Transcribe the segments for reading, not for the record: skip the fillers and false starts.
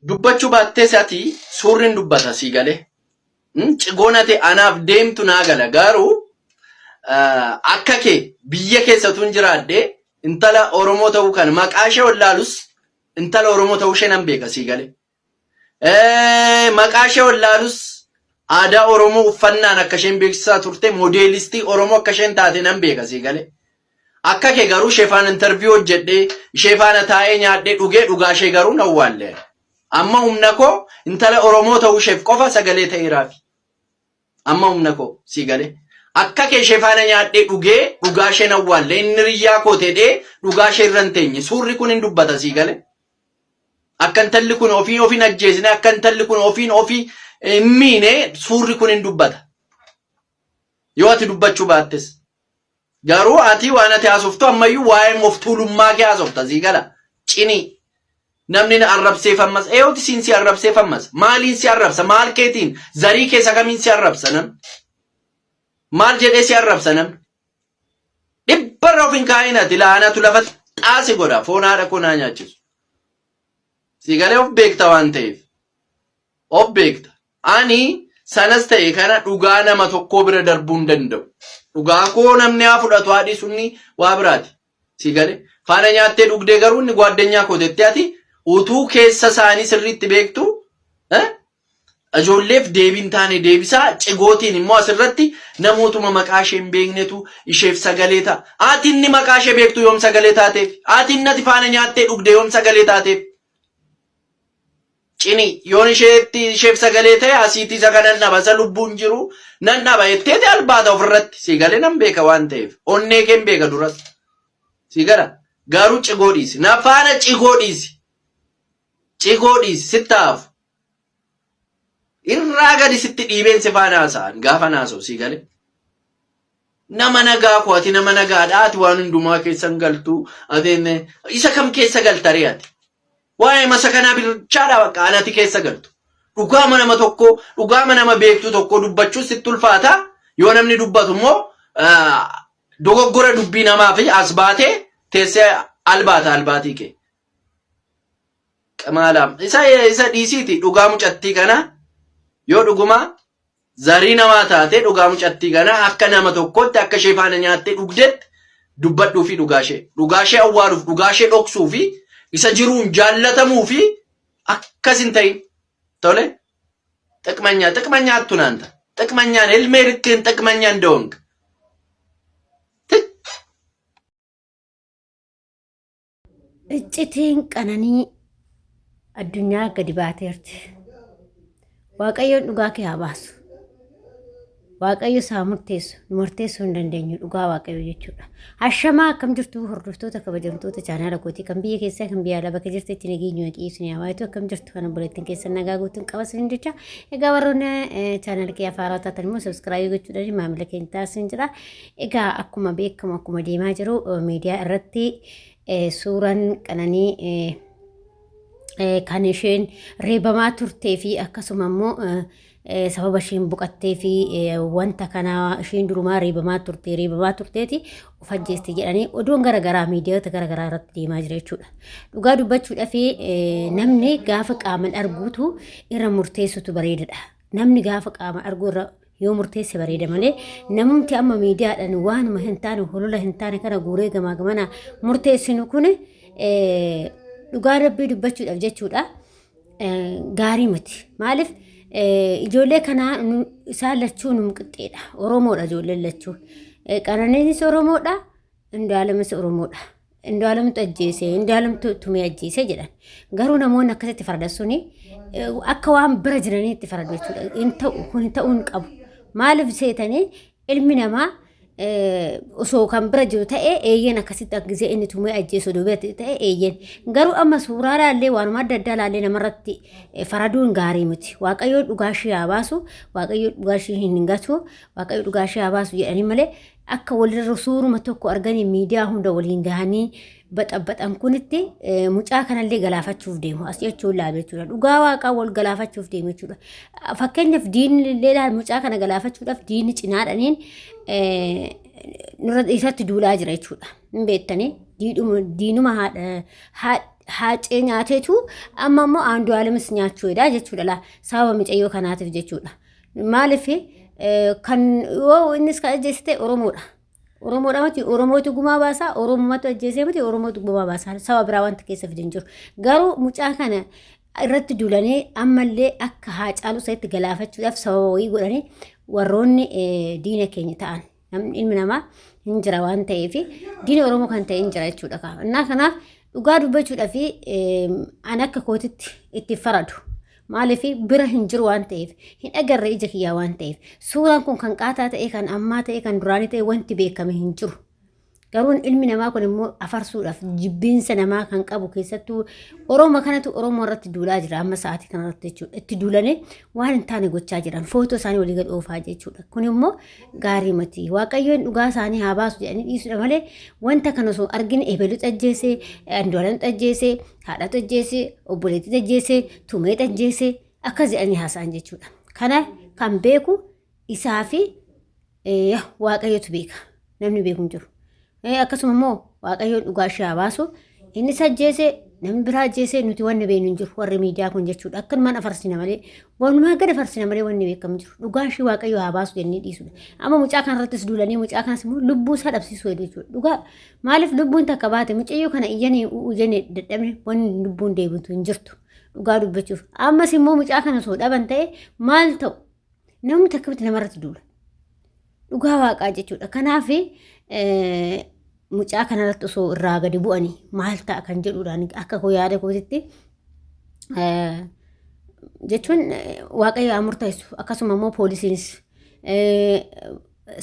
Dubbachuu baattees ati suurri hin dubbata sii galee. Cigoon ati anaaf deemtu naa gala garuu akka kee biyya keessa utuun jiraadhee intala Oromoo ta'uu kana maqaa ishee wallaalus intala Oromoo ta'uu ishee nan beeka sii galee. Maqaa ishee wallaalus aadaa Oromoo uffannaan akka isheen beeksisaa turte moodeelistii Oromoo akka isheen taate nan beeka sii galee. Akka kee garuu ishee faana interview hojjedhee ishee faana taa'ee nyaadhee dhugee dhugaa ishee garuu nan waallee. Amma humna koo intala Oromoo ta'uu isheef qofa sagalee ta'eeraafi. Amma humna koo sii galee. Akka kee ishee faana nyaadhee dhugee dhugaa ishee nan waallee inni riyyaa koo ta'ee dhugaa ishee irra hin teenye. Suurri kun hin dubbata sii galee. Akka intalli kun ofii ofiin ajjeesine akka intalli kun ofiin ofii hin miine suurri kun hin dubbata. Yoo ati dubbachuu baattes. Garuu ati waan ati haasoftu ammayyuu waa'ee of tuulummaa kee haasofta sii gala. Cinii. Namni na arrabseef ammas eeyooti siin si arrabseef ammas maaliin si arrabsa maal keetiin zarii keessa kamiin si arrabsa namni maal jedhee si arrabsa namni dhibbarra of hin kaa'in ati laanatu lafa xaasi godha foon haadha koo naa nyaachisu sii galee of beekta waan ta'eef of beekta Ani sanas ta'e kana dhugaa nama tokkoo bira darbuu hin danda'u. Dhugaa koo namni haa fudhatu haa dhiisu inni waa biraati. Si galee faana nyaattee dhugdee garuu inni gwaaddanyaa koo tettee ati utuu keessa isaanii sirriitti beektu eh, ijoolleef deebii hin taane deebisaa cigootiin immoo asirratti namootuma maqaa ishee hin beeknetu isheef sagalee ta'a. Ati inni maqaa ishee beektu yoom sagalee taateef? Ati inni ati faana nyaattee dhugde yoom sagalee taateef? Cini yoon isheetti isheef sagalee ta'e asiitti isa kanan dhaba isa lubbuun jiru nan dhaba jetteeti albaata ofirratti sii galee nan beeka waan ta'eef onnee keen beeka duras sii gala garuu cigoo dhiisi na faana cigoo dhiisi cigoo dhiisi sitti haafu irraa gadi sitti dhiibeen si faana haasa'an gaafa naasa'u sii galee. Nama nagaa koo ati nama nagaadha ati waan hundumaa keessa hin galtu ati isa kam keessa galtaree ati Waa'ee masa kanaa bilchaadha bakka anati keessa galtu. Dhugaama nama tokkoo, dhugaama nama beektu tokkoo dubbachuu sitti ulfaata. Yoo namni dubbatu immoo dogoggora dubbii namaa fi as baatee teessee albaata albaatii kee. Qamaalaam. Isa dhiisiiti dhugaa mucattii kana yoo dhugumaa Zarii namaa taatee dhugaa mucattii kanaa akka nama tokkootti akka ishee faana nyaattee dhugdetti dubbadhuu fi dhugaa ishee. Dhugaa ishee awwaaluuf, dhugaa ishee dhoksuu fi isa jiruun jaallatamuu fi akkas hin ta'in. Tole? ጥቅመኛ ጥቅመኛ አትሁን አንተ። ጥቅመኛ ነህ። እድሜ ልክህን ጥቅመኛ እንደሆንክ Iccitiin qananii addunyaa gadi baateerti. Waaqayyoon dhugaa kee haa baasu. Waaqayyo isaa murteessu nu murteessuu hin dandeenyu dhugaa Waaqayyo jechuudha. Ashamaa akkam jirtu hordoftoota kabajamtoota chaanaala kootii kan biyya keessaa kan biyya alaa bakka jirtetti nageenyi waaqii isin haa baay'atu akkam jirtu kan obboleettiin keessan nagaa guutuun qaba isin jecha. Egaa warroonni chaanaala kee afaaraa taatan immoo sabiskiraayii gochuudhaan maamila keenya taasisan jedha. Egaa akkuma beekamu akkuma deemaa jiru miidiyaa irratti suuraan qananii kan isheen reebamaa turtee fi akkasuma immoo sababa isheen boqattee fi wanta kana isheen durumaa reebamaa turte reebamaa turteeti of ajjeeste jedhanii oduun garaagaraa miidiyoota garaagaraa irratti deemaa jira jechuudha. Dhugaa dubbachuudhaaf namni gaafa qaaman arguutu irra murteessutu bareedadha. Namni gaafa qaama arguu irra yoo murteesse bareeda malee namumti amma miidiyaadhaan waanuma hin taane holola hin taane kana guuree gamaa gamana murteessinu kun dhugaa rabbii dubbachuudhaaf jechuudha gaarii miti. Maaliif ijoollee kanaa isaan lachuu num qixxeedha. Oromoodha ijoolleen lachuu. Qananiinis Oromoodha. Indaalamis Oromoodha. Indaalamtu ajjeese, Indaalamtu tumee ajjeese jedhan. Garuu namoonni akkasitti faradan suni akka waan bira jiranii itti faradu jechuudha. Hin ta'u, kun ta'uu hin qabu. Maaliif seetanii ilmi namaa osoo kan bira jiru ta'e eeyyeen akkasitti akka gisee inni tumee ajjeesu odoo bira ta'e eeyyeen. Garuu amma suuraa laallee waanuma adda addaa laallee namarratti faraduun gaarii miti. Waaqayyoon dhugaa ishee haa baasu, Waaqayyoon dhugaa ishee hin gatu, Waaqayyo dhugaa ishee haa baasu jedhanii malee akka walirra suuruma tokko arganii miidiyaa hunda waliin gahanii baxabaxan kunitti mucaa kanallee galaafachuuf deemu as jechuun laalu jechuudha. Dhugaa waaqaa wal galaafachuuf deemu jechuudha. Fakkeenyaaf diinni illee laal mucaa kana galaafachuudhaaf diinni cinaadhaniin nurra isatti duulaa jira jechuudha. Hin beektanii diinuma haadha Haacee nyaateetu amma immoo Andu'aalemis nyaachuu jedha jechuudha laa sababa micayyoo kanaatiif jechuudha. Maaliif kan yoo innis kan ajjeese ta'e Oromoodha. Oromoodha miti Oromootu gumaa baasaa Oromumatu ajjeesee miti Oromootu gumaa baasaa saba biraa wanta keessa fide hin jiru. Garuu mucaa kana irratti duulanii ammallee akka Haacaaluu sanitti galaafachuudhaaf sababa wayii godhanii warroonni diina keenya ta'an namni ilmi namaa hin jira waan ta'eef diina Oromoo kan ta'e hin jira jechuudha. Innaa kanaaf dhugaa dubbachuudhaaf an akka kootitti itti faradu. Maaliif bira hin jiru waan ta'eef hin agarre ija kiyyaa waan ta'eef suuraan kun kan qaataa ta'e kan ammaa ta'e kan duraanii ta'e wanti beekame hin jiru. Garuu ilmi namaa kun immoo afarsuudhaaf jibbiinsa namaa kan qabu keessattuu Oromoo kanatu Oromoo irratti duulaa jira amma sa'aatii kanarratti jechuudha. Itti duulanii waan hin taane gochaa jiran footoo isaanii walii gad oofaa jechuudha. Kun immoo gaarii miti. Waaqayyoon dhugaa isaanii haa baasu jedhanii dhiisudha malee wanta kana osoo argine ebelutu ajjeese, Andu'aalamtu ajjeese, haadhatu ajjeese, obboleettitu ajjeese, tumeetu ajjeese akkas jedhanii haasa'an jechuudha. Kana kan beeku isaa fi Waaqayyotu beeka. Namni beeku hin jiru. Akkasuma immoo Waaqayyoon dhugaa ishee haa baasu. Innis ajjeese namni biraa ajjeese nuti wanni beeknu hin jiru warri miidiyaa kun jechuudha. Akkanumaan afarsina malee walumaa gad afarsina malee wanni beekamu jiru. Dhugaa ishee Waaqayyo haa baasu jennee dhiisudha. Amma mucaa kanarrattis duulanii mucaa kanas immoo lubbuu isaa dhabsiisuu hedu jechuudha. Dhugaa maaliif lubbuun takka baate mucayyoo kana iyyanii u'uu jennee dadhabne wanni lubbuun deebitu hin jirtu. Dhugaa dubbachuuf. Ammas immoo mucaa kana osoo dhaban ta'e maal ta'u? Namni akkamitti namarratti duula? Dhugaa waaqaa jechuudha. Kanaaf mucaa kanarratti osoo irraa gadi bu'anii maal ta'a kan jedhuudhaan akka koo yaada kootitti jechuun waaqayyo haa murteessu akkasuma immoo poolisiinis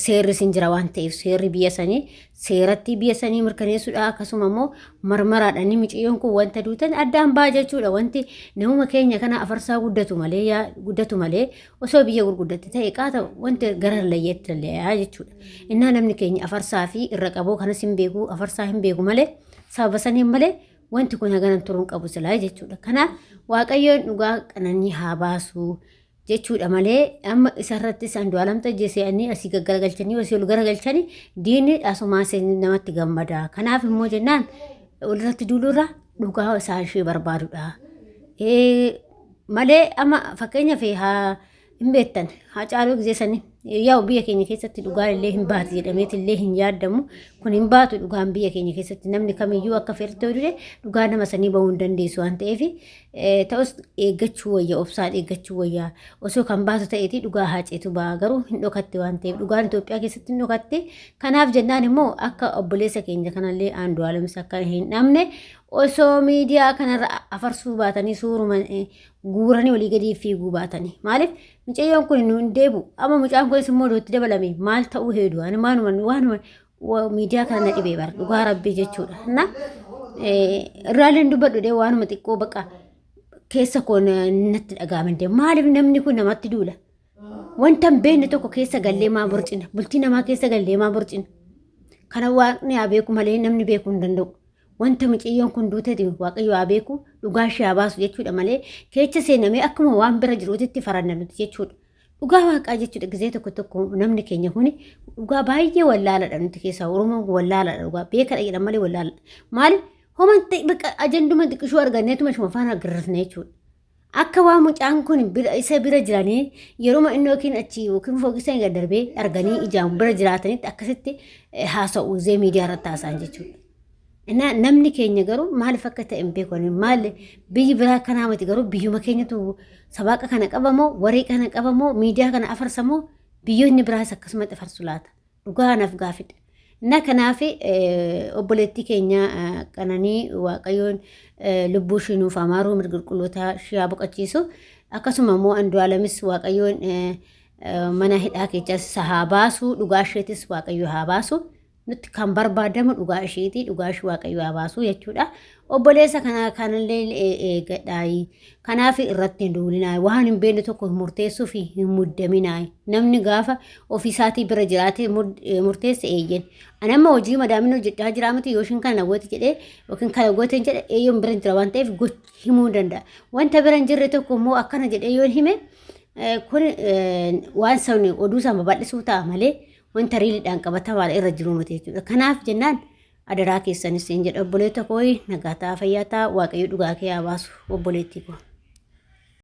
seerris hin jira waan ta'eef seerri biyya sanii seeratti biyya sanii mirkaneessuudha akkasuma immoo marmaraadhaan miciyyoon kun wanta duutan addaan ba'a jechuudha wanti namuma keenya kana afarsaa guddatu malee yaa guddatu malee osoo biyya gurguddatti ta'e qaata wanti gara layyeetti lalleeyaa jechuudha innaa namni keenya afarsaa fi irra qaboo kanas hin beeku afarsaa hin beeku malee sababa saniin malee wanti kun haganan turuun qabu silaa jechuudha kanaaf waaqayyoon dhugaa qananii haa baasuu jechuudha malee amma isarrattis Andu'aalamtu ajjeese jedhanii asii gaggaragalchanii asii ol garagalchanii diinni asumaa namatti gammada. Kanaaf immoo jennaan walirratti duulurra dhugaa isaa ishee barbaadudha. Malee amma fakkeenyaaf haa hin beektan haa caaluu gisee sanii yaa'u biyya keenya keessatti dhugaan illee hin baati jedhameet illee hin yaadamu kun hin baatu dhugaan biyya keenya keessatti namni kamiyyuu akka fedhe ta'uu dide dhugaa nama sanii bahuu hin dandeessu waan ta'eef Ta'us eeggachuu wayya, obsaan eeggachuu wayya. Osoo kan baasu ta'eeti dhugaa haaceetu ba'a. Garuu hin dhokatte waan ta'eef dhugaan Itoophiyaa keessatti hin dhokatte. Kanaaf jennaan immoo akka obboleessa keenya kanallee Andu'aalemis akka hin dhabne osoo miidiyaa kanarra afarsuu baatanii suuruma guuranii olii gadii fiiguu baatanii. Maaliif mucayyoon kun nu hin deebi'u. Amma mucaan kunis immoo itti dabalame maal ta'uu heedu. Ani maanuma waanuma miidiyaa kana na dhibee bara dhugaa rabbii jechuudha. Na irraallee dubbadhu dee waanuma xiqqoo baqa keessa koo natti dhaga'ame dee maaliif namni kun namatti duula? Wanta hin beekne tokko keessa gallee maa borcina? Bultii namaa keessa gallee maa borcina? Kana waaqni haa beeku malee namni beekuu hin danda'u. Wanta mucayyoon kun duuteeti waaqayyo haa beeku dhugaa ishee haa baasu jechuudha malee keessa seenamee akkuma waan bira jiruutitti faranna nuti jechuudha. Dhugaa waaqaa jechuudha gizee tokko tokko namni keenya kuni dhugaa baay'ee wallaaladha nuti keessaa Oromoon kun wallaaladha dhugaa beekadha jedhan malee wallaaladha. Maali homan ta'e bakka ajanduma xiqqishuu arganneetuma ishuma faana girrifne jechuudha. Akka waan mucaan kun bira isa bira jiranii yeruma inni yookiin achi yookiin fooqisa gad darbee arganii ijaan bira jiraatanitti akkasitti haasa'u gizee miidiyaa irratti haasa'an jechuudha. Innaa namni keenya garuu maaliif akka ta'e hin beeku. Ani maal biyyi biraa akkanaa miti garuu biyyuma keenyatu sabaaqa kana qabamoo waree kana qabamoo miidiyaa kana afarsamoo biyyoonni biraas akkasumatti afarsu laata. Dhugaa anaaf gaafidha. Innaa kanaaf obboleettii keenya qananii waaqayyoon lubbuu ishii nuuf haa maaru mirga qulqullootaa ishii haa boqochiisu. Akkasuma immoo Andu'aalamis waaqayyoon mana hidhaa keessas haa baasu dhugaa isheetis waaqayyo haa baasu. Nutti kan barbaadamu dhugaa isheeti dhugaa ishee waaqayyo haa baasu jechuudha. Obboleessa kana kanallee eeggadhaayi. Kanaaf irratti hin duulinaayi. Waan hin beekne tokko murteessuu fi hin muddaminaayi. Namni gaafa ofiisaatii bira jiraate murteesse eeyyen. Ani amma hojii madaamin hojjechaa jiraa miti yoo ishiin kana na goote jedhee yookiin kana goote jedhe eeyyoon bira hin jira waan ta'eef himuu hin danda'a. Wanta bira hin jirre tokko immoo akkana jedhee yoo hime kun waan sabni oduu sana babal'isuu ta'a malee wanta riiliidhaan qabatamaadha irra jiru miti jechuudha. Kanaaf jennaan Adaraa keessanis siin jedha obboleetta koo, nagaa ta'a, fayyaa ta'a. Waaqayyo dhugaa kee haa baasu, obboleettii koo.